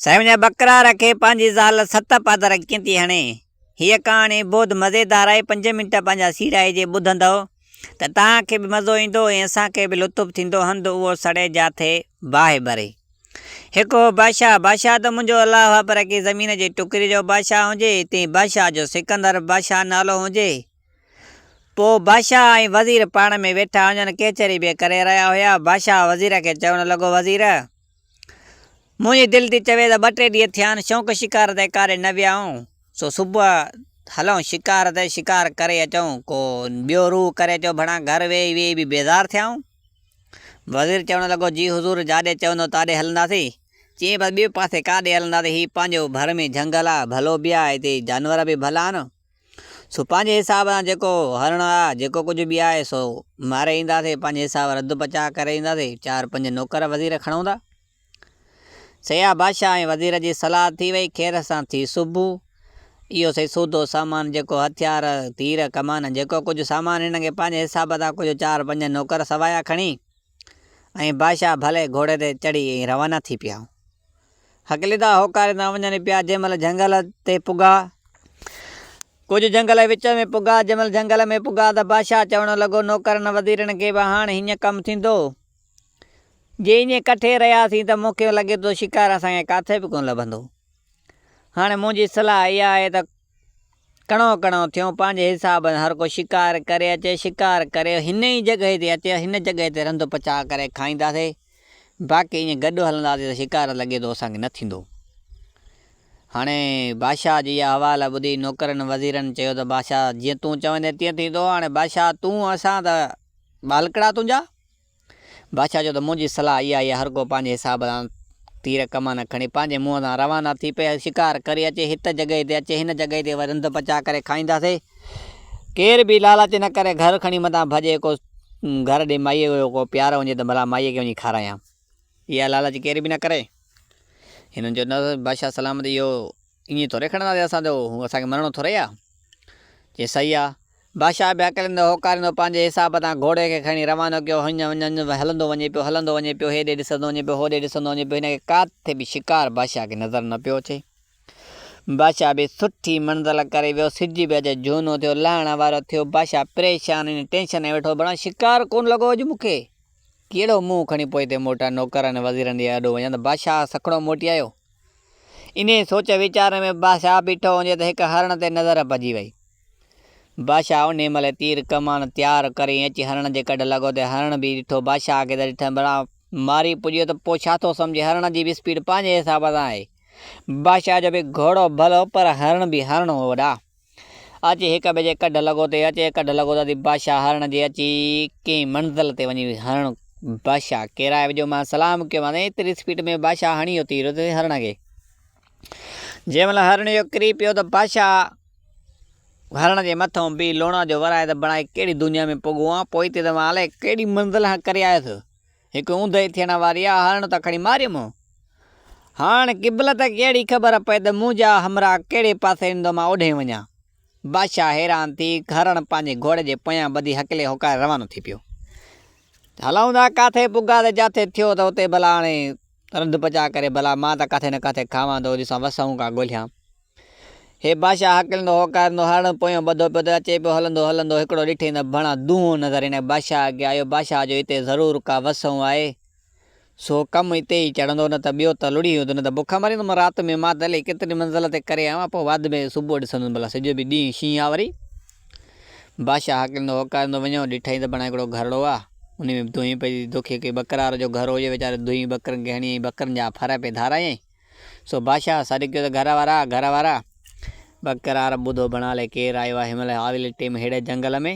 سائين منهنجا ٻڪرار کي پنهنجي زال ست پادر ڪيئن ٿي هڻي. هيء ڪهاڻي بهت مزيدار آهي پنج منٽ پنهنجا سيڙائي جي ٻڌندؤ ته توهان کي به مزو ايندو ۽ اسان کي به لطف ٿيندو هنڌ اهو سڙي جاٿي باهه ٻري. هڪ هو بادشاهه، بادشاهه ته منهنجو الله هو پر ڪي زمين جي ٽڪري جو بادشاهه هجي، تنهن بادشاهه جو سڪندر بادشاهه نالو هجي. پوء بادشاهه ۽ وزير پاڻ ۾ ويٺا هجن ڪچهري به ڪري رهيا هيا. بادشاهه وزير کي چوڻ لڳو وزير! منهنجي دل ٿي چوي ته ٻه ٽي ڏينهن ٿيا آهن شوق شڪار تي ڪاڏي نه ويا آهيون، سو صبح هلون شڪار تي شڪار ڪري اچون، ڪو ٻيو روح ڪري اچون ڀڻا گهر ويهي ويهي به بيزار ٿيا آهيون. وزير چوڻ لڳو جي حضور جاڏي چوندو تاڏي هلنداسين. چيائين بس ٻئي پاسي ڪاڏي هلنداسين هي پنهنجو ڀر ۾ جهنگل آ ڀلو به آ هتي جانور به ڀلا آهن. سو پنهنجي حساب سان جيڪو هرڻ آ، جيڪو ڪجهه به آهي، سو ماري اينداسين، پنهنجي حساب رڌ پچاء ڪري اينداسين، چار پنج نوڪر وزير کڻون ٿا. سيا بادشاهه ۽ وزير جي صلاح ٿي وئي، خير سان ٿي صبح. اهو سهي سودو سامان جيڪو هٿيار، تير، ڪمان، جيڪو ڪجهه سامان هنن کي پنهنجي حساب سان ڪجهه چار پنج نوڪر سوايا کڻي ۽ بادشاهه ڀلي گهوڙي تي چڙهي ۽ روانا ٿي پيا. هڪليندا هوڪاريندا وڃن پيا، جنهن مهل جهنگل تي پڳا. ڪجهه جهنگل وچ ۾ پڳا، جنهن مهل جهنگل ۾ پڳا ته بادشاهه چوڻ لڳو نوڪرن وزيرن کي به هاڻ هيئن ڪم ٿيندو، جي ائين ڪٺي رهياسين ته مون کي لڳي ٿو شڪار اسان کي ڪاٿي به ڪونه لڀندو. هاڻي منهنجي صلاح اها آهي ته ڪڻو ڪڻو ٿيون، پنهنجي حساب سان هر ڪو شڪار ڪري اچي، شڪار ڪري هن ئي جڳهه تي اچي، هن جڳهه تي رنڌ پچاء ڪري کائينداسين. باقي ائين گڏ هلنداسين ته شڪار لڳي ٿو اسان کي نه ٿيندو. هاڻي بادشاهه جي اها احوال ٻڌي نوڪرن وزيرن چيو ته بادشاهه جيئن تون چوندين تيئن ٿيندو. هاڻي بادشاهه تون اسان ته ٻالڪڙا تنهنجا. بادشاهه چيو ته منهنجي صلاح اها آهي هر ڪو پنهنجي حساب سان تير ڪمان کڻي پنهنجي منهن سان روانا ٿي پئي شڪار ڪري اچي هت جڳهه تي اچي هن جڳهه تي وري رنڌ پچاء ڪري کائينداسين. ڪير به لالچ نه ڪري گهر کڻي متان ڀڄي ڪو گهر ڏي مائيء جو ڪو پيارو هجي ته ڀلا مائيء کي وڃي کارايان. اها لالچ ڪير به نه ڪري. هنن چيو نه بادشاهه سلامت اهو ائين ٿوري کڻنداسين اسان جو اسان کي مرڻو ٿورئي آ. چي صحيح آ. بادشاهه به هڪليندو هوڪاريندو پنهنجي حساب تان گهوڙي کي کڻي روانو ڪيو. هڃ وڃ هڃ هلندو وڃي پيو هلندو وڃي پيو هيڏي ڏسندو وڃي پيو هوڏي ڏسندو وڃي پيو هن کي ڪاٿي به شڪار بادشاهه کي نظر نه پيو اچي. بادشاهه به سٺي منزل ڪري ويو. سج به اچي جهونو ٿيو، لهڻ وارو ٿيو. بادشاهه پريشان ۽ ٽينشن ۾ ويٺو بڻا شڪار ڪونه لڳو اڄ مون کي. ڪهڙو منهن کڻي پوئتي موٽان نوڪرن وزيرن جي آڏو وڃان ته بادشاهه سکڻو موٽي آيو. انهيء سوچ ويچار ۾ بادشاهه بيٺو هجي ته هڪ هرڻ تي نظر پئجي وئي. بادشاهه انهيء مهل تير ڪمان تيار ڪري ۽ اچي هرڻ جي ڪڍ لڳو ته هرڻ به ڏٺو بادشاهه کي ته ڏٺم بڻا ماري پڄيو ته پوء ڇا ٿو سمجهي هرڻ جي به اسپيڊ پنهنجي حساب سان آهي. بادشاهه جو به گهوڙو ڀلو پر هرڻ به هرڻ هو وڏا. اچي هڪ ٻئي جي ڪڍ لڳو تي اچي ڪڍ لڳو ته اٿي بادشاهه هرڻ جي اچي ڪنهن منزل تي وڃي هرڻ بادشاهه ڪيرائي وڌو مان سلام ڪيومانس ايتري اسپيڊ ۾ بادشاهه هڻي ويو تير هرڻ کي. جنهن مهل هرڻ اهو ڪري پيو ته بادشاهه هرڻ جي مٿئون بيهي لوڻا جو ورائي ته بڻائي ڪهڙي دنيا ۾ پڳو آن پوئتي ته مان الائي ڪهڙي منزل ڪري آيس. هڪ اوندهه ٿيڻ واري آ، هرڻ ته کڻي ماريم. هاڻ قبله ته ڪهڙي خبر پئي ته منهنجا همراهه ڪهڙي پاسي ايندو مان اوڏهين وڃان. بادشاهه حيران ٿي هرڻ پنهنجي گهوڙي جي پويان ٻڌي هڪلي هوڪاري روانو ٿي پيو. هلون ٿا ڪاٿي پڳا ته جاٿي ٿيو ته اتي ڀلا هاڻي رنڌ پچاء ڪري ڀلا مان ته ڪاٿي نه ڪاٿي کاوان ٿو ڏسان وسئون ڪا ڳولهيان. هي بادشاهه هڪلندو هوڪاريندو هرڻ پويان ٻڌو پيو ته اچي پيو هلندو هلندو هڪڙو ڏٺئين ته ڀڻا دونهون نظر هن بادشاهه کي آيو بادشاهه جو هتي ضرور ڪا وسئون آهي سو ڪم اتي ئي چڙهندو نه ته ٻيو ته لڙهي ويندو نه ته بک مريندم رات ۾ مان ته الائي ڪيتري منزل تي ڪري آيو آهيان پوء بعد ۾ صبح ڏسندس ڀلا سج به ڏينهن شينهن آ وري بادشاهه هڪلندو هوڪاريندو وڃيو ڏٺائين ته ڀڻا هڪڙو گهرڙو آ انهي ۾ دونهين پئي دوکي ڪي ٻڪرار جو گهر هجي ويچاري دونهين ٻڪرن کي هڻي ۽ ٻڪرن جا ڦر پئي ڌارايائين سو بادشاهه سڏ ڪيو ته گهر وارا، گهر وارا! ٻڪرار ٻڌو بڻا الائي ڪير آيو آهي هن مهل آويلي ٽيم ههڙي جهنگل ۾،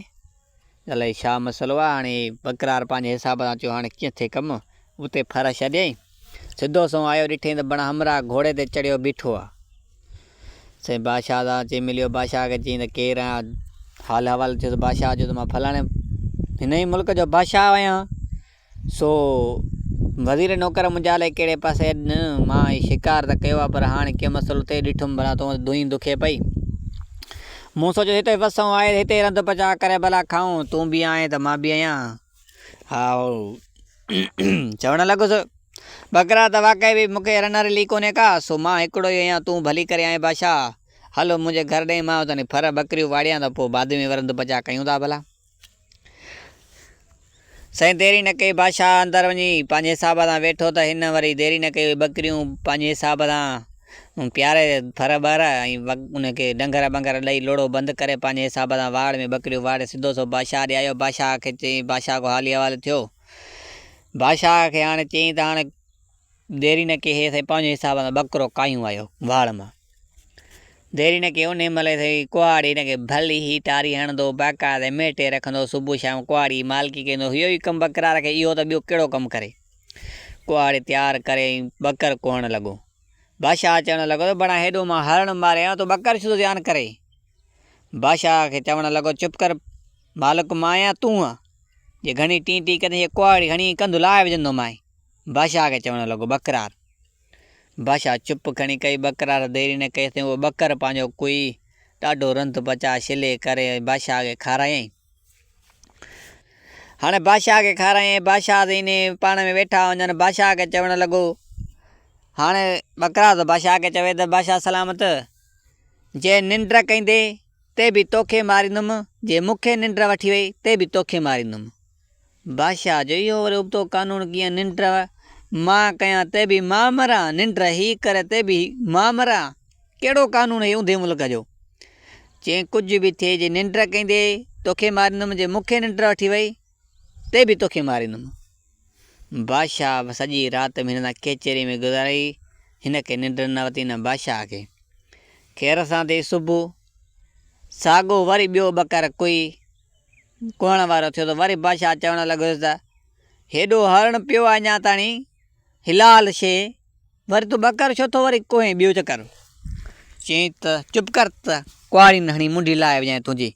الائي ڇا مسئلو آهي، هاڻي ٻڪرار پنهنجي حساب سان چيو هاڻي ڪيئن ٿئي ڪم، اتي ڦر ڇڏيائين، سڌو سنئون آيو ڏٺائين ته بڻا همراهه گهوڙي تي چڙهيو بيٺو آهي. سائين بادشاهه سان اچي مليو، بادشاهه کي چيائين ته ڪير آهيان، حال احوال ٿيو ته بادشاهه چيو ته مان فلاڻي هن ئي ملڪ جو بادشاهه آهيان. سو وزير نوڪر منهنجا الائي ڪهڙي پاسي نه مان هي شڪار ته ڪيو آهي پر هاڻي ڪي مسئلو ٿئي ڏٺم ڀلا تون دونهين دکي پئي مون سوچيو هتي وسئون آهي هتي رنڌ پچاء ڪري ڀلا کائون تون به آهين ته مان به آهيان ها چوڻ لڳس. ٻڪرا ته واقعي به مون کي رن رلي ڪونهي ڪا، سو مان هڪڙو ئي آهيان، تون ڀلي ڪري آئين بادشاهه، هل منهنجي گهر ڏي، مان اتان ڦر ٻڪريون واڙيان ته پوء بعد ۾ ورند پچاء ڪيون ٿا ڀلا. سائين ديري نه ڪئي، بادشاهه اندر وڃي پنهنجي حساب سان ويٺو ته هن وري ديري نه ڪئي، اهي ٻڪريون پنهنجي حساب سان پياري ڦر ٻر ۽ ان کي ڊنگهر ٻنگهر ڏئي لوڙهو بند ڪري پنهنجي حساب سان واڙ ۾ ٻڪريون واڙي سڌو سو بادشاهه ڏي آيو، بادشاهه کي چيائين، بادشاهه کان حالي احوال ٿيو. بادشاهه کي هاڻي چيائين ته هاڻي ديري نه ڪئي هي سائين پنهنجي حساب سان ٻڪرو ڪاهيون آيو واڙ مان. ديري نه ڪئي انهي مهل سائين ڪهاڙي هن کي ڀلي هي ٽاري هڻندو باقاعده ميٽي رکندو صبح شام ڪهاڙي مالڪي ڪندو اهو ئي ڪم ٻڪرار کي اهو ته ٻيو ڪهڙو ڪم ڪري. ڪهاڙي تيار ڪري ۽ ٻڪر ڪهڻ لڳو. بادشاهه چوڻ لڳو ته بڻا هيڏو مان هرڻ ماري آيو تون ٻڪر ڇو ٿو زيان ڪرين. بادشاهه کي چوڻ لڳو چپ ڪر مالڪ مان آهيان تون آن. جي گهڻي ٽين ٽين ڪندين هيء ڪهاڙي هڻي ڪنڌ لاهي وجهندومانء. بادشاهه کي چوڻ لڳو، ٻڪرار! بادشاهه چپ کڻي ڪئي، ٻڪرار ديري نه ڪئي تئين اهو ٻڪر پنهنجو ڪوئي ڏاڍو رنڌ پچاء شلي ڪري ۽ بادشاهه کي کارايائين. هاڻي بادشاهه کي کارايائين، بادشاهه سين انهي پاڻ ۾ ويٺا هجن، بادشاهه کي چوڻ لڳو، هاڻي ٻڪرار ٿو بادشاهه کي چوي ته بادشاهه سلامت! جي ننڊ ڪيندي تي به توکي ماريندم، جي مون کي ننڊ وٺي وئي تي به توکي ماريندم. بادشاهه چيو، اهو وري ابتو قانون ڪيئن، ننڊ مان ڪيان ته به مان مران، ننڊ هي ڪري ته به مان مران، ڪهڙو قانون هي اونڌي ملڪ جو؟ چيائين، ڪجهه به ٿئي جي ننڊ ڪيندي توکي ماريندم، جي مون کي ننڊ وٺي وئي ته به توکي ماريندم. بادشاهه به سڄي رات به هن سان ڪچهري ۾ گذاري، هن کي ننڊ نه ورتي نه بادشاهه کي. خير سان ٿي صبح، ساڳو وري ٻيو ٻڪر ڪوئي ڪهڻ وارو ٿيو ته وري بادشاهه چوڻ لڳس ته هيڏو هرڻ پيو آهي اڃا تاڻي حلال شيء، وري تون ٻڪر ڇو ٿو وري ڪوهين ٻيو چڪر؟ چيائين ته چپ ڪر ته ڪهاڙي هڻي منڍي لاهي وڃانء تنهنجي،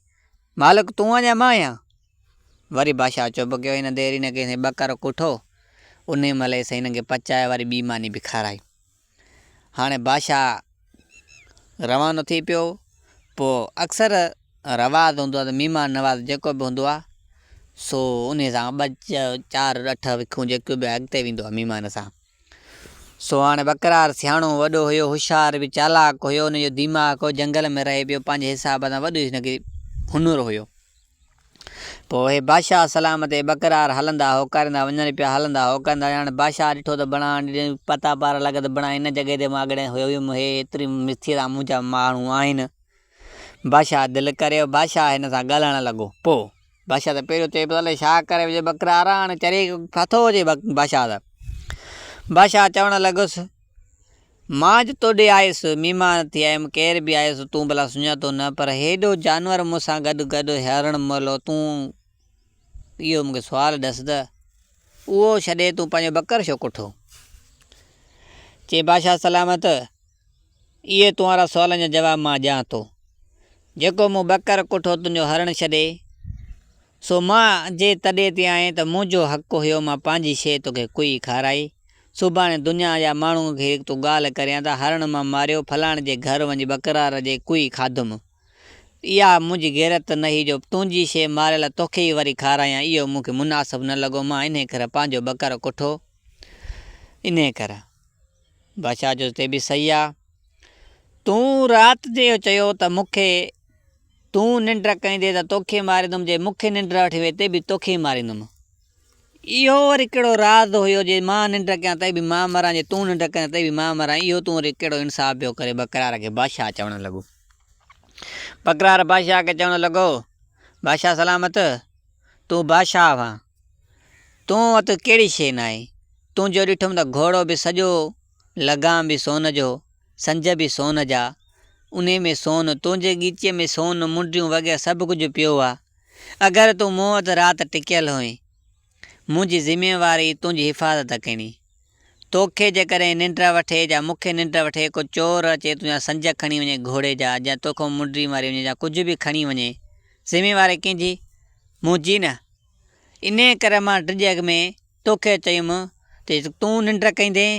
مالڪ تون آهين يا مان آهيان؟ وري بادشاهه چپ ڪيو، هن دير ئي نه ڪئي سائين ٻڪر ڪٺو، انهي مهل ئي سائين هن کي پچائي وري ٻي ماني به کارائي. هاڻي بادشاهه روانو ٿي پيو، پوء اڪثر رواج هوندو آهي ته مهمان نواز جيڪو به هوندو آهي سو انهي سان ٻه چار اٺ وکون جيڪو به اڳتي ويندو آهي مهمان سان. سو هاڻي ٻڪرار سياڻو وڏو هيو، هوشيار به چالاڪ هيو، ان جو دماغ هو، جنگل ۾ رهي پيو، پنهنجي حساب سان وڏو هن کي هنر هيو. پوء اهي بادشاهه سلامت اهي ٻڪرار هلندا هوڪاريندا وڃن پيا، هلندا هوڪاريندا وڃن. هاڻي بادشاهه ڏٺو ته بڻا پتا پار لڳا ته بڻا هن جڳهه تي مان اڳڙي هيو هيم، هي ايتري مٿي تان منهنجا ماڻهو آهن. بادشاهه دل ڪريو، بادشاهه هن سان ڳالهائڻ لڳو. پوء بادشاهه ته پهريون چئي پيو ته الائي ڇا ڪري وجهي ٻڪرار، هاڻي چري ڦاٿو هجي بادشاهه ته. بادشاهه چوڻ لڳس. مان اڄ توڏي آيس، مھمان ٿي آيم، ڪير به آيس، تون ڀلا سڃاتو نه، پر ھيڏو جانور مون سان گڏ گڏ ھرڻ مئل تون اھو مون کي سوال ڏس ته اھو ڇڏي تون پنھنجو ٻڪر ڇو ڪٺو؟ چي بادشاھ سلامت، اھي تنھارا سوالن جا جواب مان ڏيان ٿو. جيڪو مون ٻڪر ڪٺو تنھنجو ھرڻ ڇڏي، سو مان جي تڏي تي آهين ته منهنجو حق هيو مان پنهنجي شيء توکي ڪوئي کارائي، سڀاڻي دنيا جا ماڻهو کي تون ڳالهه ڪريان ته هرڻ مان ماريو فلاڻي جي گهر وڃي ٻڪرار جي ڪوئي کاڌم. اها منهنجي غيرت نه هئي جو تنهنجي شيء ماريل توکي ئي وري کارايان اهو مون کي مناسب نه لڳو مان انهي ڪري پنهنجو ٻڪر ڪٺو انهي ڪري. بادشاهه چيس تي به صحيح آ. تون رات جي چيو ته مون کي تون ننڊ ڪيندي ته توکي ماريندم جي مون کي ننڊ وٺي وئي ته به توکي ئي ماريندم. اهو وري ڪهڙو راز هيو جي مان ننڊ ڪيان ته به مان مران جي تون ننڊ ڪرين ته به مان مران اهو تون وري ڪهڙو انصاف پيو ڪرين ٻڪرار کي بادشاهه چوڻ لڳو. ٻڪرار بادشاهه کي چوڻ لڳو بادشاهه سلامت تون بادشاهه آهين تون وٽ ڪهڙي شيء ناهي تنهنجو ڏٺم ته گهوڙو به سڄو لگام به سون جو سنج به سون جا، انهي ۾ سون، تنهنجي ڳچيء ۾ سون، منڊيون وغيره سڀ ڪجهه پيو آ. اگر تون مون وٽ رات ٽڪيل هئين، منهنجي ذميواري تنهنجي حفاظت ڪرڻي. توکي جيڪڏهن ننڊ وٺي يا مون کي ننڊ وٺي، ڪو چور اچي تنهنجا سنج کڻي وڃي گهوڙي جا يا توکان منڊي ماري وڃي يا ڪجهه به کڻي وڃي، ذميواري ڪنهن جي؟ منهنجي نه؟ انهيء ڪري مان ڊڄ اڳ ۾ توکي چيم ته تون ننڊ ڪندين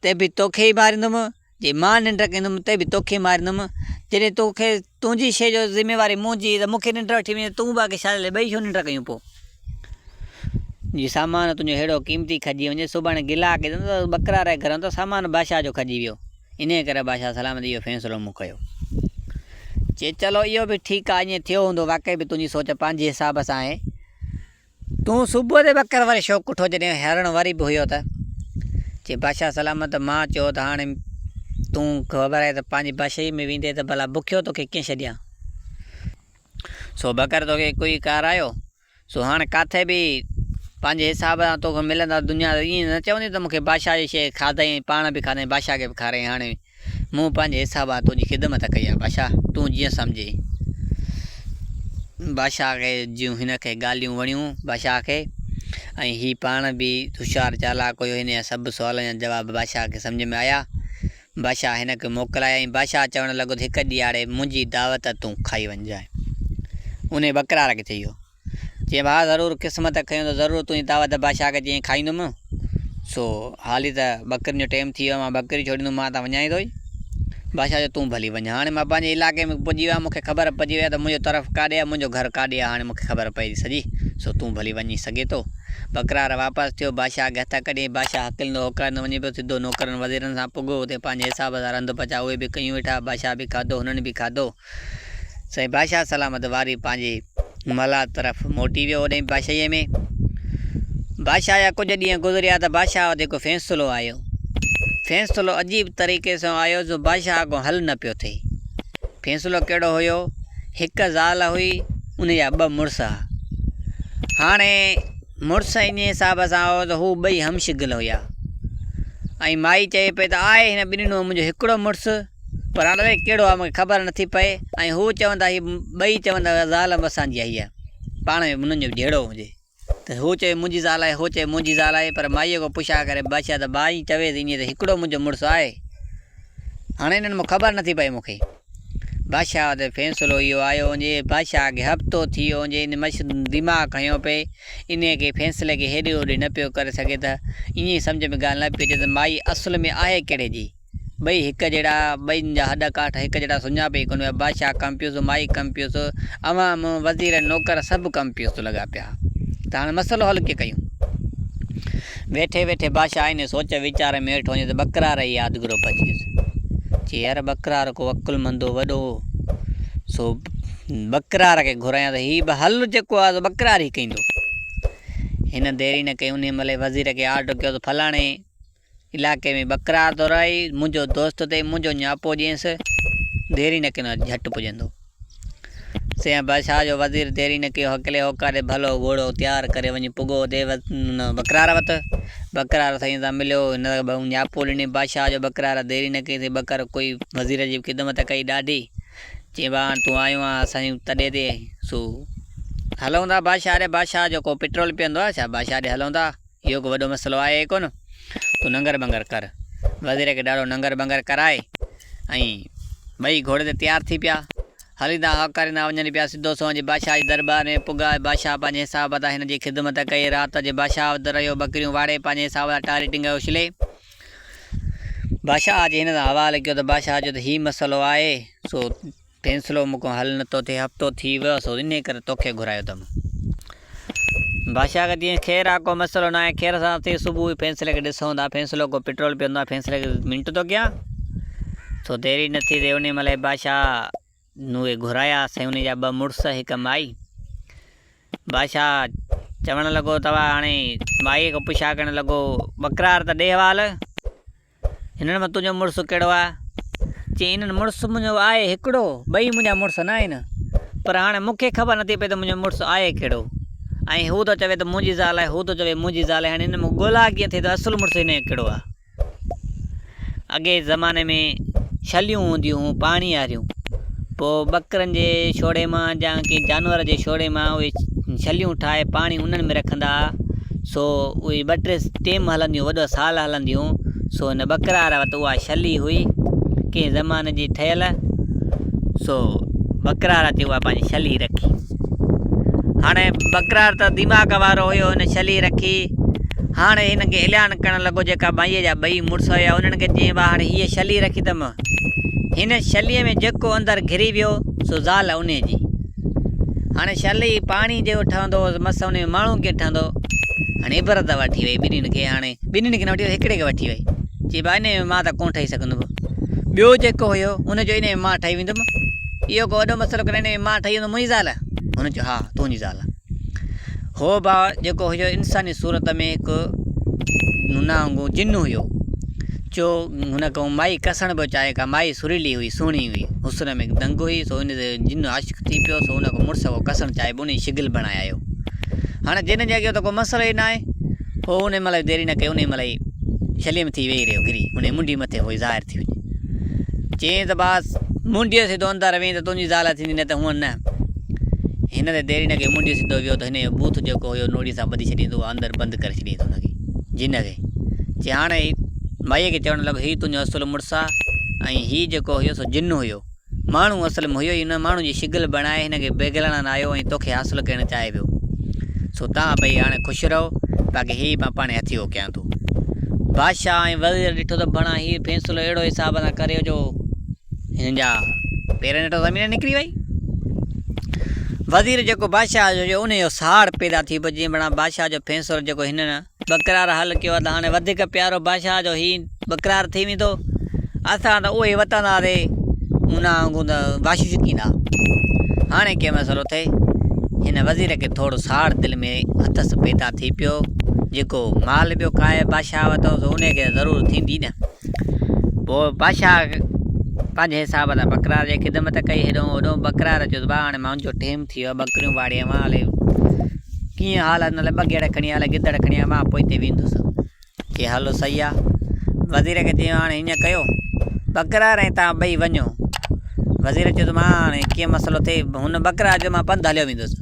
ته به توکي ئي ماريندم، جي مان ننڊ ڪندم ته به توکي ماريندم، جڏهن توکي تنهنجي شيء جو ذميواري منهنجي ته مون کي ننڊ وٺي وڃي ته تون باقي ڇا لاء ٻئي ڇو ننڊ ڪيون پوء؟ جي سامان تنهنجو ههڙو قيمتي کڄي وڃي، سڀاڻي گلا ڪجن ته ٻڪرار جي گهر ته سامان بادشاهه جو کڄي ويو. انهيء ڪري بادشاهه سلامت اهو فيصلو مون ڪيو. چي چلو اهو به ٺيڪ آهي، ائين ٿيو هوندو، واقعي به تنهنجي سوچ پنهنجي حساب سان آهي. تون صبح تي ٻڪر وري شوق ڪٺو جڏهن هرڻ وري به هيو ته؟ چي بادشاهه سلامت مان چيو ته هاڻي تون خبر آهي ته پنهنجي بادشاهي ۾ ويندين ته ڀلا بکيو توکي ڪيئن ڇڏيان؟ سو ٻڪر توکي ڪوئي کارايو سو هاڻ ڪاٿي به پنهنجي حساب سان توکي ملندا دنيا ائين نه چوندي ته مونکي بادشاهه جي شيء کاڌائين ۽ پاڻ به کاڌائين بادشاهه کي به کارايائين هاڻي مون پنهنجي حساب سان تنهنجي خدمت ڪئي آهي بادشاهه تون جيئن سمجهين. بادشاهه کي جون هن کي ڳالهيون وڻيون بادشاهه کي ۽ هي پاڻ به هوشيار چالاڪ هيو هن جا سڀ سوالن جا جواب بادشاهه کي سمجهه ۾ آيا. بادشاهه هن کي موڪلايو ۽ بادشاهه چوڻ لڳو ته هڪ ڏيهاڙي منهنجي دعوت تون کائي وڃجانء. انهيء ٻڪرار کي چيو. چيائين ڀاء ضرور قسمت کنيو ته ضرور تنهنجي دعوت بادشاهه کي چيائين کائيندم. سو حالي ته ٻڪرين جو ٽيم ٿي ويو آهي مان ٻڪريون ڇوڙيندم مان ته وڃان ئي ٿو ئي. بادشاهه چيو تون ڀلي وڃ. هاڻي مان پنهنجي علائقي ۾ پڄي ويو آهيان مون کي خبر پئجي وئي آهي ته منهنجو طرف ڪاڏي آهي منهنجو گهر ڪاڏي آهي هاڻي مون کي خبر پئي ٿي سڄي سو تون ڀلي وڃي سگهين ٿو. ٻڪرار واپس ٿيو، بادشاهه کي هٿ ڪڍيائين، بادشاهه هڪلندو هوڪاريندو وڃي پيو، سڌو نوڪرن وزيرن سان پڳو، اتي پنهنجي حساب سان رنڌ پچاء اهي به ڪيون ويٺا، بادشاهه به کاڌو، هنن به کاڌو. سائين بادشاهه سلامت واري پنهنجي محلات طرف موٽي ويو اوڏانهن بادشاهيء ۾. بادشاهه جا ڪجهه ڏينهن گذريا ته بادشاهه وٽ هڪ فيصلو آيو. فيصلو عجيب طريقي سان آيو جو بادشاهه کان حل نه پيو ٿئي. فيصلو ڪهڙو هيو، هڪ زال هئي، ان جا ٻه مڙس ها. هاڻي مڙس انهيء حساب سان هو ته هو ٻئي هم شغل هيا ۽ مائي چئي پئي ته آهي هن ٻنهي مان منهنجو هڪڙو مڙس، پر هاڻي الائي ڪهڙو آهي مون کي خبر نٿي پئي ۽ هو چوندا هي ٻئي چوندا هيا زال به اسان جي آهي هيء. پاڻ ۾ انهن جو جهيڙو هجي ته هو چوي منهنجي زال آهي هو چوي منهنجي زال آهي پر مائيء کان پڇا ڪري بادشاهه ته ڀائي چوي ته ائين ته هڪڙو منهنجو مڙس آهي. هاڻي انهن مان خبر نٿي پئي مون کي. بادشاهه تي فيصلو اهو آيو هجي، بادشاهه کي هفتو ٿي ويو هجي، ان مش دماغ کنيو پئي، انهيء کي فيصلي کي هيڏي هوڏي نه پيو ڪري سگهي ته ائين سمجهه ۾ ڳالهه نه پئي اچي ته مائي اصل ۾ آهي ڪهڙي جي؟ ٻئي هڪ جهڙا، ٻئي جا هڏ ڪاٺ هڪ جهڙا سڃاپي ئي ڪونه ويا. بادشاهه ڪمپيوز، مائي ڪمپيوز، عوام، وزير، نوڪر سڀ ڪمپيوز لڳا پيا ته هاڻي مسئلو حل ڪيئن ڪيون؟ ويٺي ويٺي بادشاهه انهيء سوچ ويچار ۾ ويٺو هجي ته ٻڪرار جي يادگيرو پئجي ويس. چي يار ٻڪرار ڪو عقلمند هو وڏو هو، سو ٻڪرار کي گهرايان ته هي به حل جيڪو آهي سو ٻڪرار ئي ڪندو. هن دير ئي نه ڪئي انهيء مهل ئي وزير کي آرڊر ڪيو ته فلاڻي علائقي ۾ ٻڪرار ٿو رهي، منهنجو دوست اٿئي، منهنجو نياپو ڏينس، دير ئي نه ڪندو جهٽ پڄندو. سيان بادشاهه جو وزير دير ئي نه ڪيو، هڪلي هوڪاري ڀلو گهوڙو تيار ڪري وڃي پڳو اتي ٻڪرار وٽ. ٻڪرار سائين سان مليو، هن نياپو ڏني بادشاهه جو ٻڪرار دير ئي نه ڪئي سائين ٻڪر ڪوئي وزير جي خدمت ڪئي ڏاڍي. چيائين ڀاء هاڻ تون آيو آن اسان جي تڏي تي سو هلون ٿا بادشاهه ڏي، بادشاهه جو ڪو پيٽرول پيئندو آهي ڇا بادشاهه ڏي هلون ٿا. اهو ڪو وڏو مسئلو آهي ئي ڪونه، تون ننگر ٻنگر ڪر. وزير کي ڏاڍو ننگر ٻنگر ڪرائي ۽ ٻئي گهوڙي تي تيار ٿي پيا. هليندا هاڪاريندا وڃن پيا. سڌو سنئون اچي بادشاهه جي درٻار ۾ پڳا. بادشاهه پنهنجي حساب تان هن جي خدمت ڪئي. رات اچي بادشاهه وٽ رهيو. ٻڪريون واڙي پنهنجي حساب تان ٽاري ٽنگ اڇلي. بادشاهه اچي هن سان حوال ڪيو ته بادشاهه چيو ته هي مسئلو آهي، سو فيصلو مون کان حل نٿو ٿئي، هفتو ٿي ويو سو انهيء ڪري توکي گهرايو اٿم. بادشاهه کي چيائين، خير آ، ڪو مسئلو ناهي، خير سان اٿي صبح ئي فيصلي کي ڏسون ٿا، فيصلو ڪو پيٽرول پيئندو آ، فيصلي کي منٽ ٿو ڪيان. سو دير ئي نه ٿي ته انهيء مهل ئي بادشاهه اهي گهرايا، سائين انهيء جا ٻه مڙس هڪ مائي. بادشاهه چوڻ لڳو ته هاڻي مائيء کان پڇا ڪرڻ لڳو، ٻڪرار ته ڏي حوال. هنن مان تنهنجو مڙس ڪهڙو آهي؟ چيائين، انهن مڙس منهنجو آهي هڪڙو، ٻئي منهنجا مڙس نه آهن. پر هاڻي مون کي خبر نٿي پئي ته منهنجو مڙس آهي ڪهڙو؟ ۽ هو ٿو چوي ته منهنجي زال آهي، هو ٿو چوي منهنجي زال آهي، هاڻي انهن مان ڳولا ڪيئن ٿئي ته اصل مڙس هن جو ڪهڙو آهي؟ اڳئين زماني ۾ ڇليون هونديون هيون پاڻي واريون. پوء ٻڪرن جي ڇوڙي مان يا ڪنهن جانور جي ڇوڙي مان اهي ڇليون ٺاهي پاڻي انهن ۾ رکندا ها. سو اهي ٻه ٽي ٽيم هلنديون وڏو سال هلنديون سو هن ٻڪرار وٽ اها ڇلي هئي ڪنهن زماني جي ٺهيل سو ٻڪرار اچي اها پنهنجي ڇلي رکي. هاڻي ٻڪرار ته دماغ وارو هيو هن ڇلي رکي هاڻي هن کي اعلان ڪرڻ لڳو جيڪا مائيء جا ٻئي مڙس هيا انهن کي چيائين ڀاء هاڻي هيء ڇلي رکي اٿم هن ڇليء ۾ جيڪو اندر گهري ويو سو زال انهيء جي. هاڻي شل هي پاڻي جيڪو ٺهندو هو مس ان ۾ ماڻهو ڪيئن ٺهندو. هاڻي عبرت وٺي وئي ٻنهين کي هاڻي ٻنهين کي نه وٺي وئي هڪڙي کي وٺي وئي چي ڀاء انهي ۾ مان ته ڪونه ٺهي سگهندم ٻيو جيڪو هيو ان چيو انهي ۾ مان ٺهي ويندم اهو ڪو وڏو مسئلو ڪونهي انهي ۾ مان ٺهي ويندم منهنجي زال هن چيو ها تنهنجي زال هو ڀاء جيڪو هيو انساني صورت ۾ هڪ ننانگو جن هيو چو هن کان مائي ڪسڻ پيو چاهي ڪا مائي سريلي هئي سهڻي هئي حسن ۾ دنگ هئي سو ان تي جن عاشق ٿي پيو سو ان کان مڙس کان ڪسڻ چاهي پيو ان جي شگل بڻائي آيو هاڻي جن جي اڳيان ته ڪو مسئلو ئي ناهي هو ان مهل ديري نه ڪئي ان مهل ئي شليم ٿي ويهي رهيو گري ان منڊي مٿي هوئي ظاهر ٿي وڃي چيائين ته باس منڊيء سڌو اندر وين ته تنهنجي زال ٿيندي نه ته هونئن نه هن تي ديري نه ڪئي منڊيء سڌو ويو ته هن جو بوٿ جيڪو هيو نوڙي سان ٻڌي ڇڏيائين ته اهو اندر بند ڪري ڇڏيائين هن کي جن کي چي هاڻي مائيء کي چوڻ لڳو هي تنهنجو اصل مڙس آ ۽ هي جيڪو هيو سو جن هيو ماڻهو اصل ۾ هيو ئي نه، ماڻهو جي شگل بڻائي هن کي بيگلڻ آيو ۽ توکي حاصل ڪرڻ چاهي پيو. سو توهان ٻئي هاڻي خوش رهو، باقي هي مان پاڻهي هٿيڪو ڪيان ٿو. بادشاهه ۽ وزير ڏٺو ته بڻا هي فيصلو اهڙو حساب سان ڪريو جو هن جا پير نيٺ زمين نڪري وئي. وزير جيڪو بادشاهه جو هيو انهي جو ساڙ پيدا ٿي پيو جيئن بڻا بادشاهه جو فيصلو جيڪو هن ٻڪرار حل ڪيو آ ته هاڻي وڌيڪ پيارو بادشاهه جو هي ٻڪرار ٿي ويندو. اسان ته اهي وتندا سي ان وانگون ته واشيون ڇڪيندا. هاڻي ڪي مسئلو ٿئي. هن وزير کي ٿورو ساڙ دل ۾ اٿس پيدا ٿي پيو. جيڪو مال پيو کائي بادشاهه وتو سو انهي کي ضرور ٿيندي نه. پوء بادشاهه پنهنجي حساب سان ٻڪرار جي خدمت ڪئي هيڏو هوڏو ٻڪرار چيو ته ڀاء هاڻي منهنجو ٽيم ٿي ويو آهي ٻڪريون واڙي اوهان هلي ڪيئن حال آهي نالي بگهڙ کڻي آ گدڙ کڻي آ مان پوئتي ويندس چي هلو صحيح آ وزير کي چيو هاڻي هيئن ڪيو ٻڪرار ۽ تان ٻئي وڃو وزير چيو ته مان هاڻي ڪيئن مسئلو ٿئي هن ٻڪرار چيو مان پنڌ هليو ويندس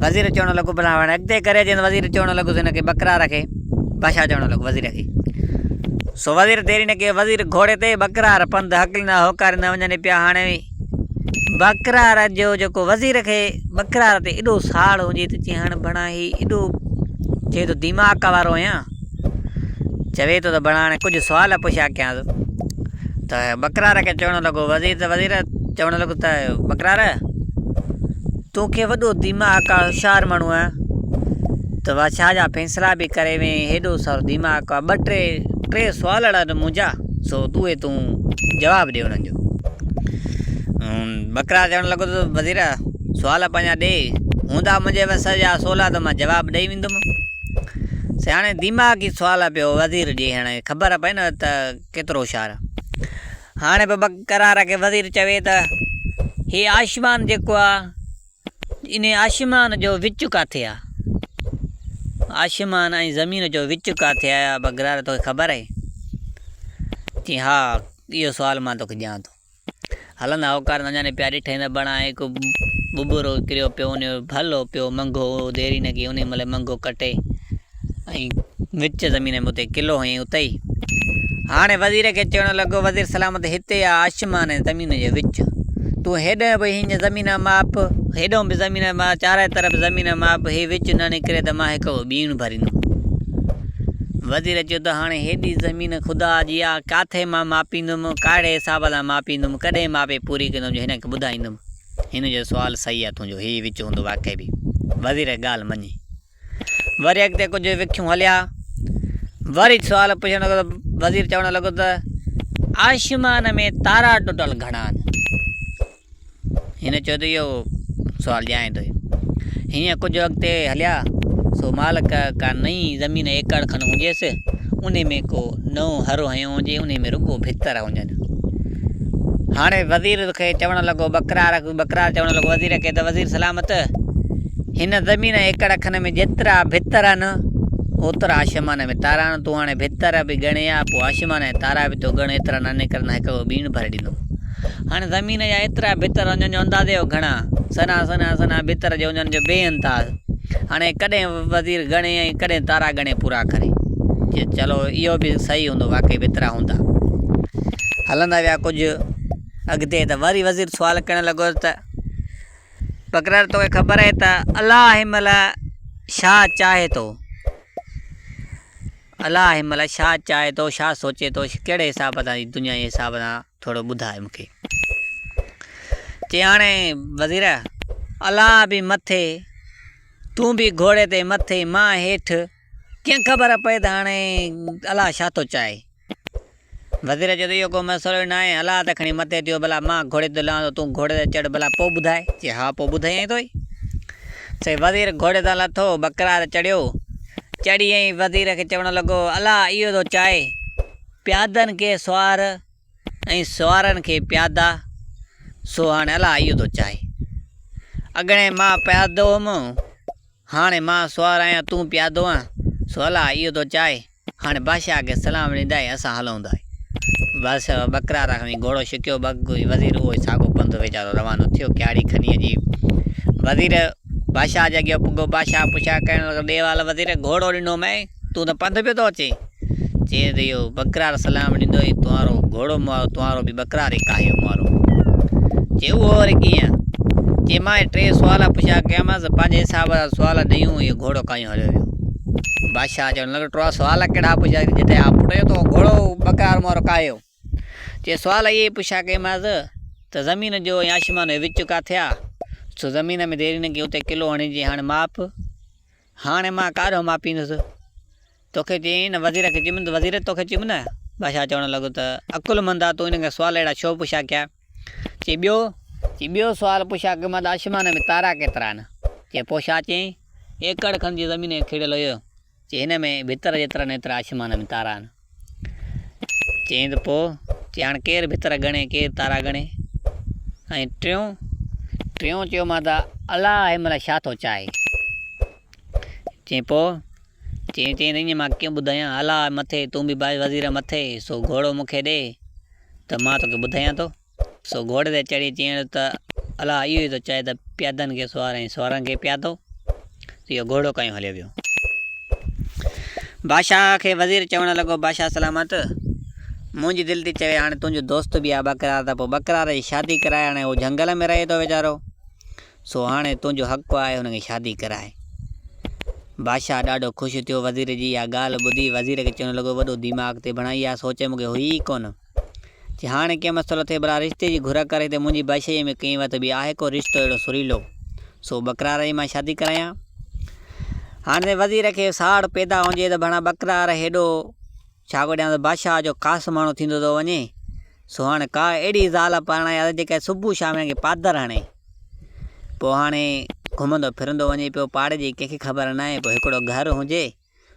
وزير چوڻ لڳو ڀلا هاڻي اڳتي ڪري اچي وزير چوڻ لڳو هن کي ٻڪرار کي بادشاهه چوڻ لڳو وزير کي سو وزير ديري نه ڪيو وزير گهوڙي تي ٻڪرار پنڌ هڪليندا هوڪاريندا وڃن پيا هاڻي ٻڪرار جو جيڪو وزير کي ٻڪرار تي ايڏو ساڙ هجي ته چي هاڻ بڻا هي ايڏو چئي ٿو دماغ وارو آهيان چوي ٿو ته بڻا هاڻي ڪجهه سوال پڇا ڪيانس ته ٻڪرار کي چوڻ لڳو وزير ته وزير چوڻ لڳو ته ٻڪرار توکي وڏو دماغ آ هوشيار ماڻهو آهين ته بادشاهه جا فيصلا به ڪري وئين هيڏو سارو دماغ آ ٻه ٽي ٽي سوال اڙا منهنجا سو اهي تون جواب ڏي انهن جو ٻڪرار چوڻ لڳو ته وزير سوال پنهنجا ڏي هوندا منهنجي وس جا سولا ته مان جواب ڏئي ويندم سياڻي دماغي سوال پيو وزير ڏي هاڻي خبر پئي نه ته ڪيترو هوشيار هاڻي به ٻڪرار کي وزير چوي ته هي آشمان جيڪو آ انهي آشمان جو وچ ڪاٿي آ آشمان ۽ زمين جو وچ ڪاٿي آ ٻڪرار توکي خبر آهي چي ها اهو سوال مان توکي ڏيان ٿو. هلندا هوڪار اڃا ني پيا ڏٺائين ته بڻا هڪ ٻٻرو ڪريو پيو ان جو ڀلو پيو منگهو هو ديري نه ڪئي انهي مهل منگهو ڪٽي ۽ وچ زمين ۾ اتي قلعو هنيائين اتي ئي هاڻي وزير کي چوڻ لڳو وزير سلامت هتي آ آسمان ۽ زمين جو وچ تون هيڏانهن به هن زمين ماپ هيڏانهن به زمين ماپ چارئي طرف زمين ماپ هي وچ نه نڪري ته مان هڪ ٻيڻ ڀريندم وزير چيو ته هاڻي هيڏي زمين خدا جي آ، ڪاٿي مان ماپيندم، ڪاهڙي حساب سان ماپيندم، ڪڏهن ماپي پوري ڪندم جو هن کي ٻڌائيندم. هن چيو سوال صحيح آ تنهنجو، هي وچ هوندو واقعي به. وزير ڳالهه مڃي. وري اڳتي ڪجهه وکيون هليا. وري سوال پڇڻ لڳو ته وزير چوڻ لڳو ته آشمان ۾ تارا ٽوٽل گهڻا آهن؟ هن چيو ته اهو سوال ڄاڻي ٿو. هيئن ڪجهه اڳتي هليا، سو مالڪ ڪا نئين زمين ايڪڙ کن هجيس، انهي ۾ ڪو نئون هر هنيو هجي، انهي ۾ رڳو ڀتر هجن. هاڻي وزير کي چوڻ لڳو ٻڪرار، ٻڪرار چوڻ لڳو وزير کي ته وزير سلامت! هن زمين ايڪڙ کن ۾ جيترا ڀتر آهن، اوترا آشمان ۾ تارا آهن. تون هاڻي ڀتر به ڳڻي آ، پوء آشمان جا تارا به تون ڳڻ، ايترا نه نڪرندا، هڪ ٻيڻ ڀري ڏيندم. هاڻي زمين جا ايترا ڀتر هجن جو اندازي جو گهڻا، سنها سنها سنها ڀتر جي هجن جو بي انداز. هاڻي ڪڏهن وزير ڳڻي ۽ ڪڏهن تارا ڳڻي پورا ڪري. چي چلو اهو به صحيح هوندو واقعي به ايترا هوندا. هلندا ويا ڪجهه اڳتي ته وري وزير سوال ڪرڻ لڳو ته بقرار توکي خبر آهي ته الله هن مهل ڇا چاهي ٿو؟ الله هن مهل ڇا چاهي ٿو، ڇا سوچي ٿو، ڪهڙي حساب سان هي دنيا جي حساب سان ٿورو ٻڌاء مون کي. چي هاڻي وزير الله به مٿي تون به گهوڙي تي مٿي مان هيٺ، ڪيئن خبر پئي ته هاڻي الله ڇا ٿو چاهي؟ وزير چيو ته اهو ڪو مسئلو ئي ناهي، الله ته کڻي مٿي ٿيو، ڀلا مان گهوڙي تي لهان ٿو، تون گهوڙي تي چڙهه، ڀلا پوء ٻڌاء. چي ها پوء ٻڌايائين ٿو ئي. سائين وزير گهوڙي تان لٿو، ٻڪرار چڙهيو. چڙهي ۽ وزير کي چوڻ لڳو، الله اهو ٿو چاهي، پيادن کي سوار ۽ سوارن کي پيادا، سو هاڻي الله اهو ٿو چاهي. اڳڻي مان پيادو هوم، هاڻي مان سوار آهيان، تون پيادو آن، سو الله اهو ٿو چاهي. هاڻي بادشاهه کي سلام ڏيندائين، اسان هلون ٿا. بادشاهه ٻڪرار کڻي گهوڙو ڇڪيو، وزير اهو ئي ساڳو پنڌ ويچارو روانو ٿيو. ڪياڙي کني اچي وزير بادشاهه جي اڳيان پڳو. بادشاهه پڇا ڪرڻ لڳو، ڏي وال وزير، گهوڙو ڏنو مئي، تون ته پنڌ پيو ٿو اچين. چيائين ته اهو ٻڪرار سلام ڏيندو ئي تنهارو گهوڙو مئو، تنهارو به ٻڪرار ئي ڪاهيو مئو. چي اهو وري ڪيئن؟ چي مان ٽي سوال پڇا ڪيامانس، پنهنجي حساب سان سوال ڏيون، اهو گهوڙو ڪاهيون هليو ويو. بادشاهه چوڻ لڳو، ٽوا سوال ڪهڙا پڇيا جتي آ پٽ جو تو گهوڙو ٻڪرار مئو ڪاهيو. چي سوال اهي پڇا ڪيمانس ته زمين جو ۽ آسمان جو وچ ڪاٿي آ؟ سو زمين ۾ ديري نه ڪئي اتي قلعو هڻي چي هاڻي ماپ. هاڻي مان ڪاڏهون ماپيندس؟ توکي چيائين نه وزير کي چيم ته وزير توکي چيم نه. بادشاهه چوڻ لڳو ته عقلمند آ تون هن کي سوال اهڙا ڇو پڇا ڪيا؟ چي ٻيو؟ چي ٻيو سوال پڇا ڪيم ته آسمان ۾ تارا ڪيترا آهن؟ چي پوء ڇا چيائين؟ ايڪڙ کن جي زمين کي کيڙيل هيو. چي هن ۾ ڀتر جيترا نه ايترا آسمان ۾ تارا آهن. چيائين ته پوء؟ چي هاڻ ڪير ڀتر ڳڻي ڪير تارا ڳڻي؟ ۽ ٽيون؟ ٽيون چيومان ته الله هن مهل ڇا ٿو چاهي؟ چيائين پوء؟ چيائين ته ائين مان ڪيئن ٻڌايان؟ الله مٿي تون به باز وزير مٿي، سو گهوڙو مون کي ڏي ته مان توکي ٻڌايان ٿو. سو گهوڙي تي چڙهي چيائين ته الله اهو ئي ٿو چاهي ته پيادن کي سوار ۽ سوارن کي پيادو. اهو گهوڙو ڪاهيون هليو ويو. بادشاهه کي وزير چوڻ لڳو، بادشاهه سلامت! منهنجي دل ٿي چوي هاڻي تنهنجو دوست به آهي ٻڪرار ته پوء ٻڪرار جي شادي ڪرائي هاڻي هو جهنگل ۾ رهي ٿو ويچارو. سو هاڻي تنهنجو حق آهي هن کي شادي ڪرائي. بادشاهه ڏاڍو خوش ٿيو وزير جي اها ڳالهه ٻڌي وزير کي چوڻ لڳو وڏو دماغ تي بڻائي اها سوچ مون کي هئي ئي ڪونه. چي هاڻي ڪيئن مسئلو ٿئي ڀلا رشتي جي گهر ڪر هتي منهنجي بادشاهيء ۾ ڪنهن وٽ به آهي ڪو رشتو اهڙو سريلو سو ٻڪرار جي مان شادي ڪرايان. هاڻي وزير کي ساڙ پيدا هجي ته ڀڻا ٻڪرار هيڏو ڇا ڪو ڏيان ته بادشاهه جو خاص ماڻهو ٿيندو ٿو وڃي، سو هاڻي ڪا اهڙي زال پرڻائي آ جيڪا صبح شام هن کي پادر هڻي. پوء هاڻي گهمندو ڦرندو وڃي پيو، پاڙي جي ڪنهن کي خبر ناهي، پوء هڪڙو گهر هجي،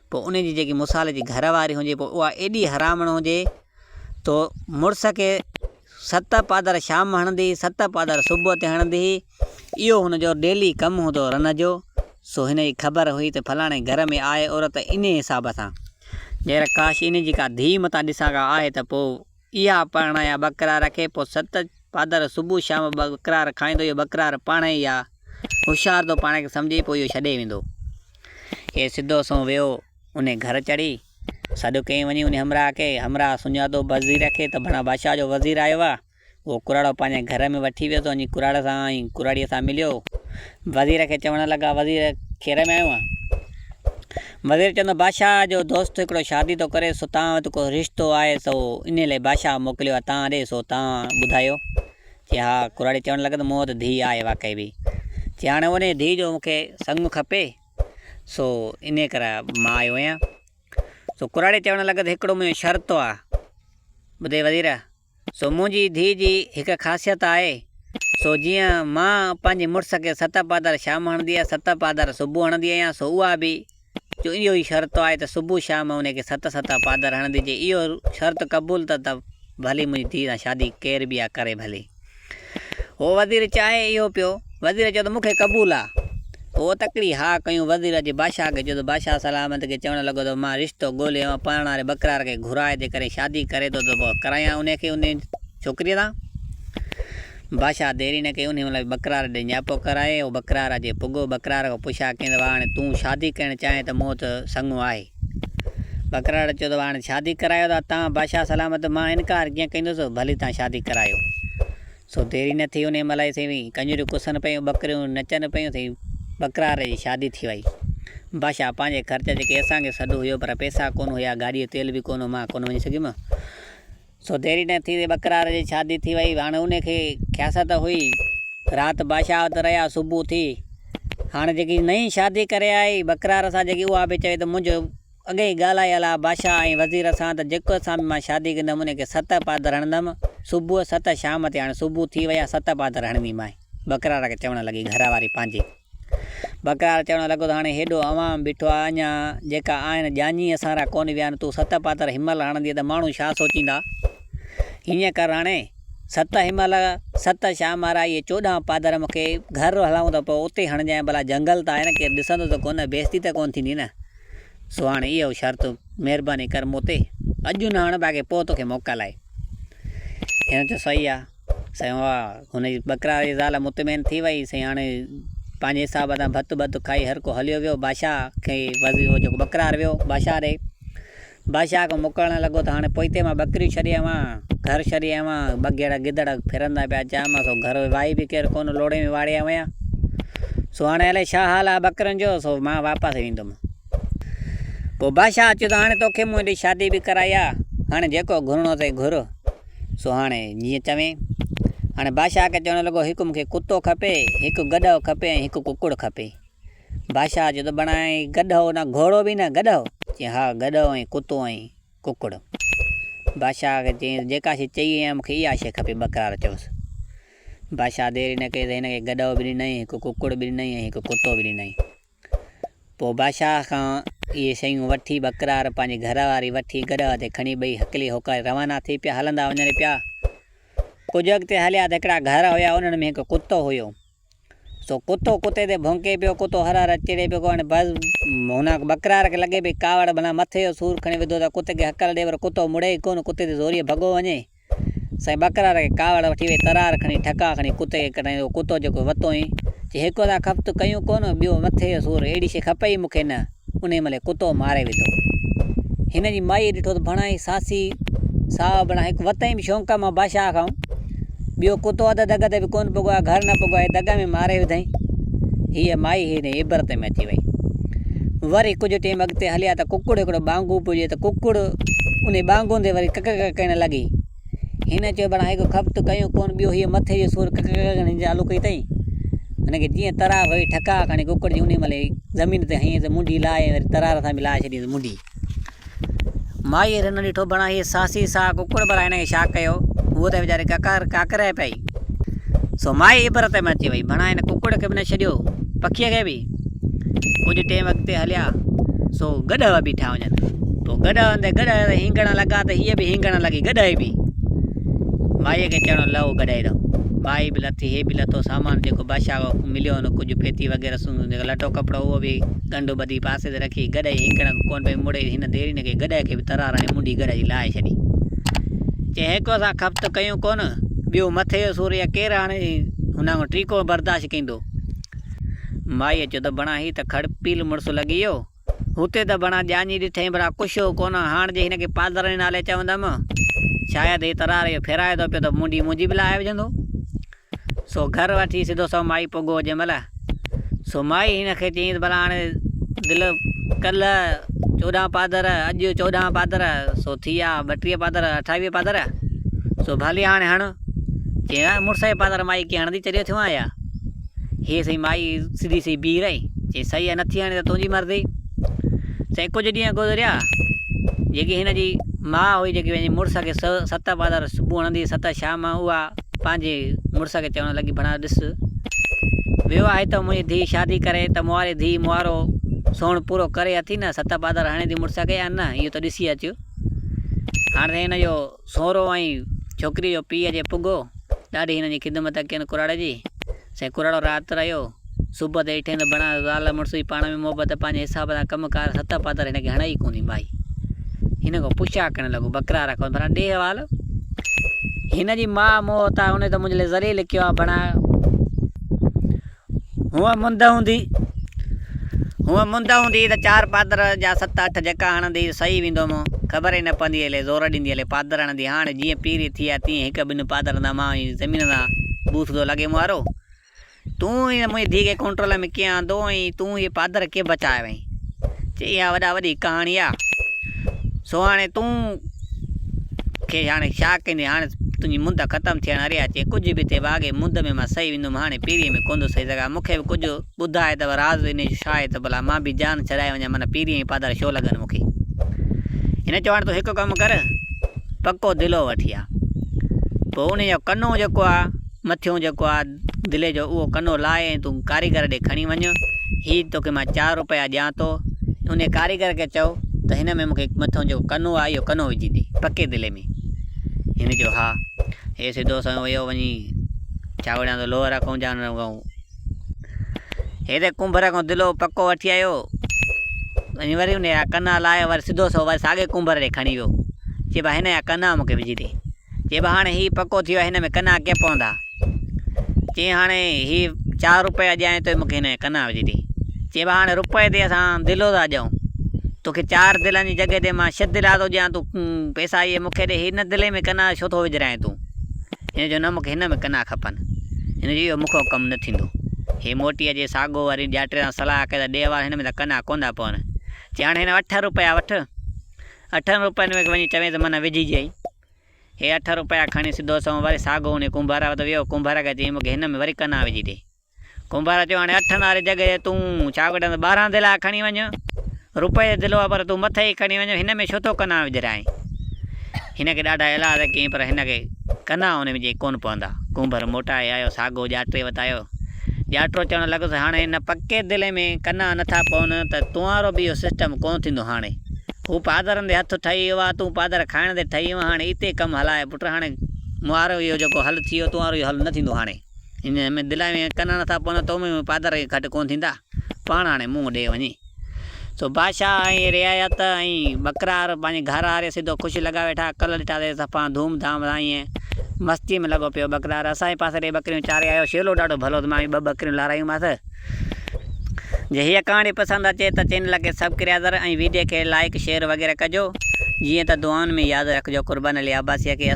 پوء ان جي جيڪي مصالحي جي گهر واري هجي، پوء اها ايڏي حرامڻ هجي تو مڙس کي ست پادر شام هڻندي هئي، ست پادر صبح تي هڻندي هئي. اهو هن جو ڊيلي ڪم هوندو هو رن جو. سو هن کي خبر هئي ته فلاڻي گهر ۾ آهي عورت انهي حساب سان. جيڪر ڪاش انهي جي ڪا ڌيء متان ڏسان ڪا آهي ته پوء اها پرڻايان ٻڪرار کي. پوء ست پادر صبح شام ٻڪرار کائيندو. اهو ٻڪرار پاڻهي ئي آ هوشيار ٿو پاڻ کي سمجهي پوء اهو ڇڏي ويندو. هي سڌو سنئون ويو انهي گهر چڙهي. سڏ ڪيائين وڃي انهي همراهه کي. همراهه سڃاتو وزير کي ته ڀڻا بادشاهه جو وزير آيو آ. اهو ڪراڙو پنهنجي گهر ۾ وٺي ويو ته وڃي ڪراڙي سان ۽ ڪراڙيء سان مليو. وزير کي چوڻ لڳا، وزير خير ۾ آيو آهين؟ وزير چوندو، بادشاهه جو دوست هڪڙو شادي ٿو ڪري، سو توهان وٽ ڪو رشتو آهي سو انهيء لاء بادشاهه موڪليو آهي توهان ڏي، سو توهان ٻڌايو. چي ها. ڪراڙي چوڻ لڳو ته مون وٽ ڌيء آهي واقعي به. چي هاڻي انهيء ڌيء جو مون کي سڱ کپي، سو انهيء ڪري مان آيو آهيان. سو ڪراڙي چوڻ لڳو ته هڪڙو منهنجو شرط آهي. ٻڌئي وزير! سو منهنجي ڌيء جي هڪ خاصيت آهي، سو جيئن مان پنهنجي مڙس کي ست پادر شام هڻندي آهيان، ست پادر صبح هڻندي آهيان، سو اها به جو اهو ئي شرط آهي ته صبح شام ان کي ست ست پادر هڻندي، جي اهو شرط قبول ته ته ڀلي منهنجي ڌيء سان شادي ڪير به آ ڪري ڀلي. هو وزير چاهي اهو پيو. وزير چيو ته مون کي قبول آ. هو تڪڙي ها ڪيون. وزير اچي بادشاهه کي چيو ته بادشاهه سلامت کي چوڻ لڳو ته مان رشتو ڳولي آيو آهيان پرڻ واري ٻڪرار کي گهرائي جيڪڏهن شادي ڪري ٿو ته پوء ڪرايان انهي کي انهي ڇوڪريء سان. بادشاهه دير ئي نه ڪئي انهي مهل ٻڪرار ڏي نياپو ڪرائي. هو ٻڪرار اچي پڳو. ٻڪرار کان پڇا ڪيائين ته هاڻي تون شادي ڪرڻ چاهين ته مون وٽ سڱو آهي. ٻڪراڙ چيو ته هاڻي شادي ڪرايو ٿا تان بادشاهه سلامت مان انڪار ڪيئن ڪندس ڀلي تان شادي ڪرايو. سو دير ئي نه ٿي انهيء مهل ئي سائين ڪڃريون ڪسن پيون ٻڪريون نچن پيون سائين ٻڪرار جي شادي ٿي وئي. بادشاهه پنهنجي خرچ جيڪي اسان کي سڏ هيو پر پئسا ڪونه هيا گاڏيء جو تيل به ڪونه هو مان ڪونه وڃي سگهيم. سو دير ئي نه ٿي ته ٻڪرار جي شادي ٿي وئي. هاڻي انهيء کي خياست هئي. رات بادشاهه وٽ رهيا صبح ٿي. هاڻي جيڪي نئين شادي ڪري آئي ٻڪرار سان جيڪي اها به چوي ته منهنجو اڳي ئي ڳالهايل آ بادشاهه ۽ وزير سان ته جيڪو سان به مان شادي ڪندم ان کي ست پادر هڻندم، صبح ست شام تي هاڻي صبح ٿي وئي آ ست پادر هڻنديمانء. ٻڪرار کي چوڻ لڳي گهر واري پنهنجي. ٻڪرار چوڻ لڳو ته هاڻي هيڏو عوام بيٺو آ اڃا جيڪا آهن ڄاڃي اسان را ڪونه ويا آهن تون ست پادر هنمهل هڻندينء ته ماڻهو ڇا سوچيندا؟ هيئن ڪر هاڻي ست هنمهل ست شام وارا اهي 14 پادر مون کي گهر هلائون ته پوء اتي هڻجانء ڀلا جهنگل ته آهي نه ڪير ڏسندو ته ڪونه بيعزتي ته ڪونه ٿيندي نه. سو هاڻي اهو شرط مهرباني ڪر مون تي اڄ نه هڻ باقي پوء توکي موڪل آهي. هن چيو صحيح آ. سائين اها هن جي ٻڪرار جي زال مطمئن ٿي وئي. سائين هاڻي پنهنجي حساب سان ڀت ٻت کائي هر ڪو هليو ويو. بادشاهه کي وزير هو جيڪو ٻڪرار ويو بادشاهه ڏي. بادشاهه کي موڪلڻ لڳو ته هاڻي پوئتي مان ٻڪريون ڇڏي آيو گهر ڇڏي آيو بگهڙ گدڙ ڦرندا پيا اچان مان سو گهر وائي به ڪير ڪونه لوڙهي ۾ واڙي آيو آهيان سو هاڻي الائي ڇا حال آهي ٻڪرين جو سو مان واپس ويندم. پوء بادشاهه چيو ته هاڻي توکي مون هيڏي شادي به ڪرائي آهي هاڻي جيڪو گهرڻو اٿئي گهر سو هاڻي جيئن چوين. هاڻي بادشاهه کي چوڻ لڳو هڪ مون کي ڪتو کپي، هڪ گڏهه کپي ۽ هڪ ڪڪڙ کپي. بادشاهه چيو ته بڻائي گڏهو نه گهوڙو به نه گڏهو؟ چيائين ها گڏهو ۽ ڪتو ۽ ڪڪڙ. بادشاهه کي چيائين ته جيڪا شيء چئي آهيان مون کي اها شيء کپي ٻڪرار چيس. بادشاهه دير ئي نه ڪئي ته هن کي گڏهو به ڏنائين هڪ ڪڪڙ به ڏنائين ۽ هڪ ڪتو به ڏنائين. پوء بادشاهه کان اهي شيون وٺي ٻڪرار پنهنجي گهر واري وٺي گڏهه تي کڻي ٻئي هڪلي هوڪاري روانا ٿي پيا هلندا وڃن پيا. ڪجهه اڳتي هليا ته هڪڙا گهر هيا انهن ۾ هڪ ڪتو هيو. سو ڪتو ڪتي تي ڀونڪي پيو، ڪتو هر هر چڙي پيو، هاڻي بس هن ٻڪرار کي لڳي پئي ڪاوڙ، ڀلا مٿي جو سور کڻي وڌو ته ڪتي کي هڪل ڏي، پر ڪتو مڙي ئي ڪونه، ڪتي تي زوريء ڀڳو وڃي. سائين ٻڪرار کي ڪاوڙ وٺي وئي، ترار کڻي ٺڪاء کڻي ڪتي کي ڪڍيائين، اهو ڪتو جيڪو وتو هئين، چي هڪ ته کپت ڪيون ڪونه، ٻيو مٿي جو سور، اهڙي شيء کپي ئي مون کي نه. انهيء مهل ڪتو ماري وڌو. هن جي مائيء ڏٺو ته ڀڻا هي ساسي ساهه بڻا هڪ وتئين به شونق مان بادشاهه کائون، ٻيو ڪتو اڌ دڳ تي به ڪونه پڳو آهي، گهر نه پڳو آهي، دڳ ۾ ماري وڌائين. هيء مائي هن عبرت ۾ اچي وئي. وري ڪجهه ٽيم اڳتي هليا ته ڪڪڙ هڪڙو ٻانگو پيو ڏئي ته ڪڪڙ انهي ٻانگون تي وري ڪڪ ڪڪ ڪرڻ لڳي. هن چيو ڀلا هڪ کپت ڪيون ڪونه ٻيو هيء مٿي جو سور ڪڪ ڪڪ ڪرڻ چالو ڪئي اٿئي. هن کي جيئن ترار هئي ٺڪاء کڻي ڪڪڙ جي انهي مهل ئي زمين تي هنئين ته منڍي لاهي ۽ وري ترار سان به لاهي ڇڏيس منڍي. مائيء رنو ڏٺو ڀلا هيء ساسي ساهه ڪڪڙ ڀلا هن کي ڇا ڪيو؟ هوء ته ويچاري ڪڪار ڪاڪرائي پئي. سو مائي عبرت ۾ اچي وئي. ڀڻا هن ڪڪڙ کي به نه ڇڏيو، پکيء کي به. ڪجهه ٽيم اڳتي هليا، سو گڏهه بيٺا هجن. پوء گڏهه هنڌ گڏهه هينگڻ لڳا ته هيء به هينگڻ لڳي، گڏهه به. مائيء کي چوڻ لهو گڏهه ڏانهن. مائي به لٿي، هي به لٿو. سامان جيڪو بادشاهه کان مليو هن ڪجهه پيتي وغيره سون جيڪو لٽو ڪپڙو اهو به ڳنڍ ٻڌي پاسي تي رکي، گڏهه جي هينگڻ کان ڪونه پئي مڙي. هن دير ئي نه ڪئي، گڏهه کي به ترار هڻي منڍي گڏهه جي لاهي ڇڏي. چي هڪ اسان کپت ڪيون ڪونه، ٻيو مٿي جو سور يا ڪير هاڻي هن کان ٽيڪو برداشت ڪيندو. مائيء چيو ته بڻا هي ته کڙپيل مڙس لڳي ويو. هتي ته بڻا ڄاڃي ڏٺئين ڀلا ڪشو ڪونه، هاڻ جي هن کي پادرڻي نالي چوندم، شايد هي ترار اهو ڦيرائي ٿو پيو ته منڍي منهنجي به لاهي وجهندو. سو گهر وٺي سڌو سنئون مائي پڳو جنهن مهل سو مائي هن کي چيائين ته ڀلا هاڻي دل ڪلهه 14 پادر اڄ 14 پادر سو ٿي ويا 32 پادر 28 پادر سو ڀلي هاڻي هڻ. چيائين ها مڙس جي پادر مائي ڪيئن هڻندي چريو ٿيو آهيان يا. هيء سائين مائي سڌي سئي بيهي رهي. چيائين صحيح آهي نٿي هڻي ته تنهنجي مرضي. سائين ڪجهه ڏينهن گذريا جيڪي هن جي ماء هئي جيڪي پنهنجي مڙس کي ست پادر صبح هڻندي هئي ست شام اها پنهنجي مڙس کي چوڻ لڳي ڀڻا ڏس ويو آهي ته منهنجي ڌيء شادي ڪري ته مون واري ڌيء مون وارو سوڻ پورو ڪري اٿي نه ست پادر هڻي ٿي مڙس کي يا نه اهو ته ڏسي اچ. هاڻ سائين هن جو سهرو ۽ ڇوڪريء جو پيء اچي پڳو. ڏاڍي هنن جي خدمت ڪين ڪراڙي جي. سائين ڪراڙو رات رهيو. صبح تي ڏٺائين ته بڻا زال مڙس جي پاڻ ۾ محبت پنهنجي حساب سان ڪم ڪار ست پادر هن کي هڻي ئي ڪونه ٿي مائي. هن کان پڇا ڪرڻ لڳو ٻڪرا رکو ڀلا ڏي حوال. هن جي ماء موهه تا هن ته منهنجي لاء ذليل ڪيو آ بڻا. هونء مند هوندي هونء مند هوندي ته چار پادر جا ست اٺ جهڪا هڻندي سهي ويندو هوم. خبر ئي نه پوندي هلي زور ڏيندي هلي پادر هڻندي. هاڻ جيئن پيري ٿي آ تيئن هڪ ٻن پادرن تان مان ۽ زمين تان ٻوٿ ٿو لڳي مون وارو. تون هن منهنجي ڌيء کي ڪنٽرول ۾ ڪيئن آندو ۽ تون هي پادر ڪيئن بچايا وئين؟ چي اها وڏا وڏي ڪهاڻي آ. سو هاڻي تون کي هاڻي ڇا ڪندين؟ هاڻي تنهنجي. تنهنجي مند ختم ٿيڻ واري آهي. چيائين ڪجهه به ٿئي ڀاء اڳي مند ۾ مان سهي ويندم هاڻي پيريء ۾ ڪونه ٿو سهي سگهان. مون کي به ڪجهه ٻڌاء ته راز انهيء جو ڇا آهي ته ڀلا مان به جان ڇڏائي وڃان معنيٰ پيريء ۾ پادر ڇو لڳن مون کي. هن چيو هاڻي تون هڪ ڪم ڪر پڪو دلو وٺي آ. پوء انهيء جو ڪنو جيڪو آ مٿيون جيڪو آ دلي جو اهو ڪنو لاهي ۽ تون ڪاريگر ڏي کڻي وڃ. هي توکي مان چار روپيا ڏيان ٿو. انهيء ڪاريگر کي چئو ته هن ۾ مون کي مٿيون جيڪو ڪنو آ اهو ڪنو وجهي ڏي پڪي دلي ۾. هن چيو ها. هي سڌو سنئون ويو وڃي ڇاوڙيان ته لوهه رکون جان رکون. هي ته ڪنڀر کان دلو پڪو وٺي آيو ۽ وري ان جا ڪنا لاهي وري سڌو سنئون وري ساڳئي ڪنڀر ڏي کڻي ويو. چي ڀا هن جا ڪنا مون کي وجهي ڏي. چي ڀا هاڻي هي پڪو ٿي ويو آهي هن ۾ ڪنا ڪيئن پوندا. چي هاڻي هي چار روپيا ڏيانء ٿو مون کي هن جا ڪنا وجهي ڏي. چي ڀا هاڻي روپئي تي اسان دلو ٿا ڏيون. توکي چار دلن جي جڳهه تي مان ڇهه دلا ٿو ڏيان تون پئسا اهي مون کي ڏي هن دلي ۾ ڪنا ڇو ٿو وجهرائين تون. هن چيو نه مون کي هن ۾ ڪنا کپن. هن چيو اهو مون کان ڪم نه ٿيندو. هي موٽي اچي ساڳو وري ڄاٽي سان صلاح ڪئي ته ڏي وار هن ۾ ته ڪنا ڪونه ٿا پون. چي هاڻي هن اٺ روپيا وٺ. اٺن روپين ۾ وڃي چوين ته من وجهي ڏيئي. هي اٺ روپيا کڻي سڌو سنئون وري ساڳو انهي ڪنڀار وٽ ويو. ڪنڀار کي چيائين مون کي هن ۾ وري ڪنا وجهي ڏي. ڪنڀار چيو هاڻي اٺن واري جڳهه تي تون ڇا ڪڍندين 12 دلا کڻي وڃ. روپئي جو دلو آ پر تون مٿي ئي کڻي وڃ هن ۾ ڇو ٿو ڪنا وجهرائين. هن کي ڏاڍا ايلاز ڪيائين پر هن کي ڪنا ان ۾ جي ڪونه پوندا. ڪنڀر موٽائي آيو ساڳو ڄاٽي وٽ آيو. ڄاٽرو چوڻ لڳس هاڻي هن پڪي دلي ۾ ڪنا نٿا پون ته تنهارو به اهو سسٽم ڪونه ٿيندو هاڻي. هو پادرن تي هٿ ٺهي ويو آ، تون پادر کائڻ تي ٺهي ويو آن، هاڻي اتي ڪم هلاء پٽ، هاڻي مونهارو اهو جيڪو حل ٿي ويو، تنهارو اهو حل نه ٿيندو هاڻي. هن ۾ دلائي ۾ ڪنا نٿا پون، تو ۾ پادر گهٽ ڪونه ٿيندا، پاڻ هاڻي منهن ڏي وڃي. سو بادشاهه ۽ رعايت ۽ ٻڪرار پنهنجي گهر آري سڌو خوش لڳا ويٺا، ڪل ڏٺا تي صفا ڌوم ڌام سان ائين مستيء ۾ لڳو پيو ٻڪرار اسان جي پاسي ڏي ٻڪريون چاري آيو، شيلو ڏاڍو ڀلو ته مان به ٻه ٻڪريون لارايونمانس. جي هيء ڪهاڻي پسند اچي ته چينل کي سبڪريازر ۽ ويڊيو کي لائيڪ شيئر وغيره ڪجو جيئن ته دعائن ۾ ياد رکجو قربان علي عباسيء کي.